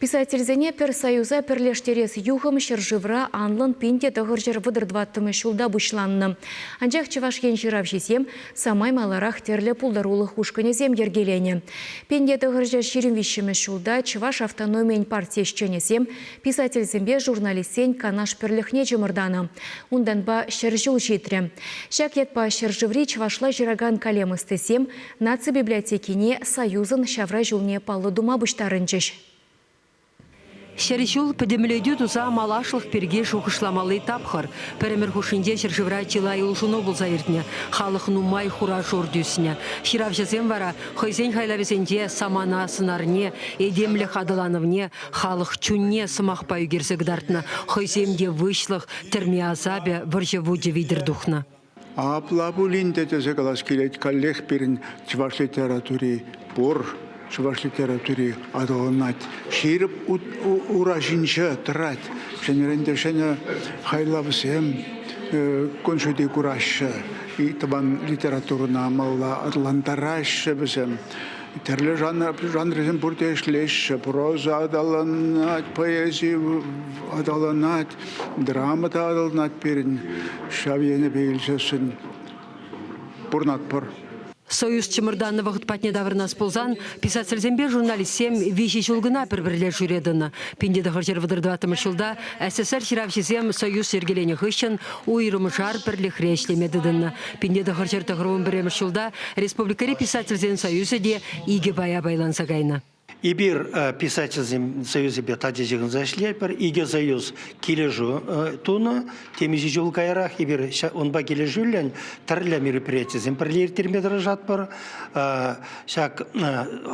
Писательсене пӗр союза пӗрлештерес юхӑм ҫӗршывра анлӑн 1934 ҫулта пуҫланнӑ. Анчах Чӑваш Ен ҫыравҫисем самай маларах тӗрлӗ пултарулӑх ушкӑнӗсем йӗркеленӗ. 1923 ҫулта Чӑваш автономийӗн парти ӗҫченӗсем писательсемпе журналистсен Канаш пӗрлӗхне чӑмӑртанӑ. Унтанпа 100 ҫул ҫитрӗ. Ҫак ятпа ҫӗршыври чӑвашла ҫыракан калем ӑстисем Наци библиотекине Союзӑн ҫавра ҫулне паллӑ тума пуҫтарӑнчӗҫ. 100 ҫул пӗтӗмлетӳ туса малашлӑх пирки шухӑшламалли тапхӑр. Пӗр ӗмӗр хушшинче ҫӗршывра чылай улшӑну пулса иртнӗ. Халӑх нумай хура-шур тӳснӗ. Ҫыравҫӑсем вара хӑйсен хайлавӗсенче самана сӑнарне, этемлӗх аталанӑвне, халӑх чунне сӑмахпа ӳкерсе кӑтартнӑ. Хӑйсем те выҫлӑх, тӗрме асапӗ, вӑрҫӑ вучӗ витӗр тухнӑ. Апла пулин те тесе калас килет, каллех пирӗн чӑваш литератури пур, чӑваш литератури аталанать, ҫирӗп ура ҫинче тӑрать. Ҫӗнӗрен те ҫӗнӗ хайлавсем кун ҫути кураҫҫӗ, тӑван литературӑна малалла аталантараҫҫӗ вӗсем. Тӗрлӗ жанрсем пурте ӗҫлеҫҫӗ. Проза аталанать, поэзи аталанать, драма та аталанать пирӗн. Ҫав енӗпе илсессӗн пурӑнатпӑр. Союз чӑмӑртаннӑ вӑхӑт патне таврӑнас пулсан писательсемпе журналистсем виҫӗ ҫул кӑна пӗр-пӗрле ҫӳре тӑнӑ. 1934 ҫулта СССР ҫыравҫисем Союз йӗркеленӗ хыҫҫӑн уйрӑмшар пӗрлӗхре ӗҫлеме тытӑннӑ. 1991 ҫулта республикӑри писательсен союзӗ те икӗ пая пайланса кайнӑ. Эпир писательсен союзӗпе тачӑ ҫыхӑнса ӗҫлетпӗр. Икӗ союз килӗшӳ тунӑ. Темиҫе ҫул каярах эпир унпа килӗшӳллӗн тӗрлӗ мероприятисем пӗрле ирттерме тӑрӑшатпӑр. Ҫак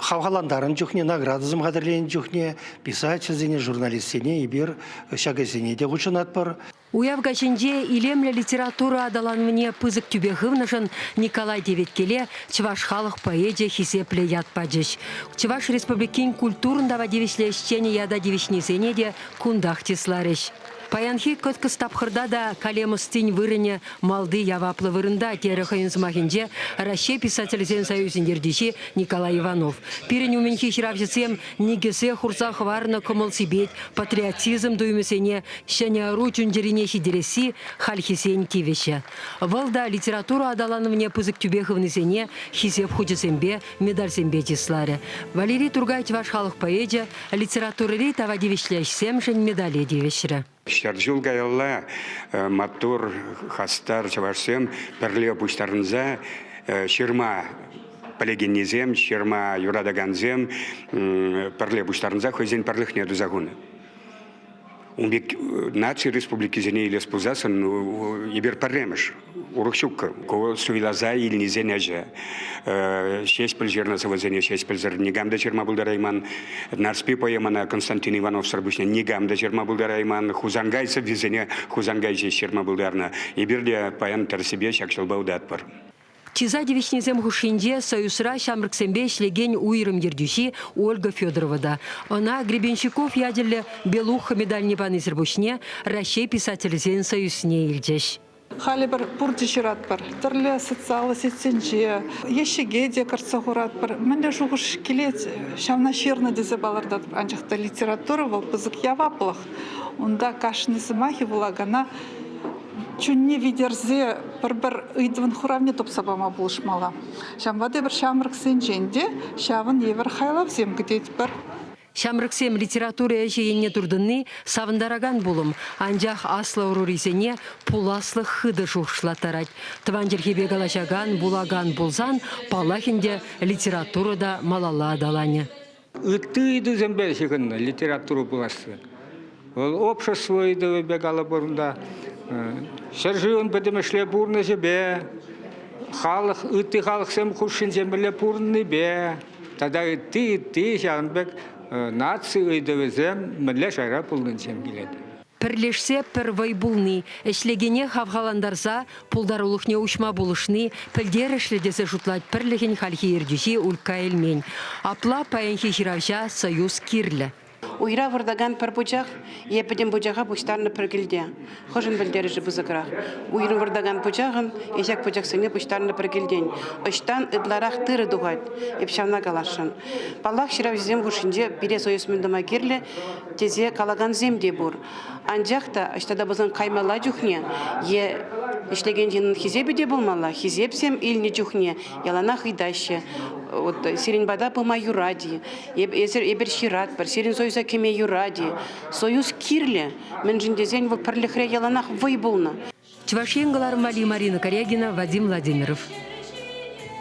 хавхалантарнӑ чухне, наградӑсем хатӗрленӗ чухне писательсене, журналистсене эпир ҫак ӗҫсене те хутшӑнатпӑр. Уяв каҫӗнче илемлӗ литература аталанӑвне пысӑк тӳпе хывнӑшӑн Николай Теветкеле чӑваш халӑх поэчӗ хисеплӗ ят пачӗҫ. Чӑваш Республикин культурӑн тава тивӗҫлӗ ӗҫченӗ ята тивӗҫнисене те кунтах чысларӗҫ. Паянхи кӑткӑс тапхӑрта та калем ӑстин вырӑнӗ малти яваплӑ вырӑнта, терӗ хӑйӗн сӑмахӗнче Раҫҫей писателӗсен союзӗн ертӳҫи Николай Иванов. Пирӗн умӗнхи ҫыравҫӑсем никӗсе хурса хӑварнӑ кӑмӑл-сипет, патриотизм туйӑмӗсене ҫӗнӗ ӑру чун-чӗрине ҫитересси хальхисен тивӗҫӗ. Вӑл та литература аталанӑвне пысӑк тӳпе хывнисене Хисеп хучӗсемпе, медальсемпе чысларӗ. Валерий Туркай чӑваш халӑх поэчӗ литературӑри тава тивӗҫлӗ ӗҫсемшӗн медале тивӗҫрӗ. 100 ҫул каялла маттур, хастар чӑвашсем пӗрле пуҫтарӑнса ҫырма пӗлекеннисем, ҫырма юратакансем пӗрле пуҫтарӑнса хӑйсен пӗрлӗхне туса хунӑ. Ун пек наци республикисене илес пулсассӑн эпир пӗрремӗш. Урӑх ҫук. Ку суйласа илнисен ӗҫӗ. Ҫеҫпӗл ҫырнӑ сӑвӑсене Ҫеҫпӗлсӗр никам та ҫырма пултарайман. Нарспи поэмӑна Константин Ивановсӑр пуҫне никам та ҫырма пултарайман. Хусанкай сӑввисене Хусанкай ҫеҫ ҫырма пултарнӑ. Эпир те паян тӗрӗссипе ҫак ҫулпа утатпӑр. Чыса тивӗҫнисем хушшинче Союзра ҫамрӑксемпе ӗҫлекен уйрӑм ертӳҫи Ольга Федорова та. Ӑна Гребенщиков ячӗллӗ Белуха медальне панисӗр пуҫне Раҫҫей писателӗсен союзне илчӗҫ. Халӗ пӗр пурте ҫыратпӑр. Тӗрлӗ социаллӑ сетьсенче ещӗке те кӗртсе хуратпӑр. Мӗнле шухӑш килет, ҫавна ҫырнӑ тесе палӑртатпӑр. Анчах та литература вӑл пысӑк яваплӑх. Унта кашни сӑмахӗ вулакана чунне витерсе пӗр-пӗр ыйтӑвӑн хуравне тупса пама пулӑшмалла. Ҫавӑнпа та эпир ҫамрӑксенчен те ҫавӑн евӗр хайлавсем кӗтетпӗр. Ҫамрӑксем литература ӗҫӗ енне туртӑнни савӑнтаракан пулӑм, анчах аслӑ ӑрурисене пуласлӑх хытӑ шухӑшлаттарать. Тӑван чӗлхепе калаҫакан, вулакан пулсан, паллах ӗнтӗ, литература та малалла аталанӗ. Ытти ыйтусемпе ҫыхӑннӑ литература пуласси. Вӑл общество ыйтӑвӗпе калӑпӑр унта, ҫӗршывӑн пӗтӗмӗшле пурнӑҫӗпе, халӑх ытти халӑхсем хушшинче мӗнле пурӑннипе тата ытти-ытти ҫавӑн пек наци ыйтӑвӗсем мӗнле шайра пулнинчен килет. Пӗрлешсе пӗр вӑй пулни, ӗҫлекене хавхалантарса пултарулӑхне уҫма пулӑшни пӗлтерӗшлӗ тесе шутлать пӗрлӗхӗн хальхи ертӳҫи Улька Эльмен. Апла паянхи ҫыравҫа союз кирлӗ. Уйра выртакан пӗр пучах е пӗтӗм пучаха пуҫтарнӑ пӗр килте. Хӑшӗн пӗлтерӗшӗ пысӑкрах? Уйрӑм выртакан пучахӑн е ҫак пучахсене пуҫтарнӑ пӗр килтен. Ӑҫтан ытларах тырӑ тухать? Эп ҫавна каласшӑн. Паллах, ҫыравҫӑсем хушшинче пире союз мӗн тума кирлӗ тесе калакансем те пур. Анчах та ӑҫта та пулсан каймалла чухне е ӗҫлекен ҫыннӑн хисепӗ те пулмалла, хисепсем илнӗ чухне яланах ыйтаҫҫӗ. Вот сирӗн пата пыма юрать-и? Эсир эпир ҫыратпӑр, сирӗн союза кӗме юрать-и? Союз кирлӗ, мӗншӗн тесен вӑл пӗрлӗхре яланах вӑй пулнӑ. Чӑваш Ен кӑларӑм валли Марина Корягина, Вадим Владимиров.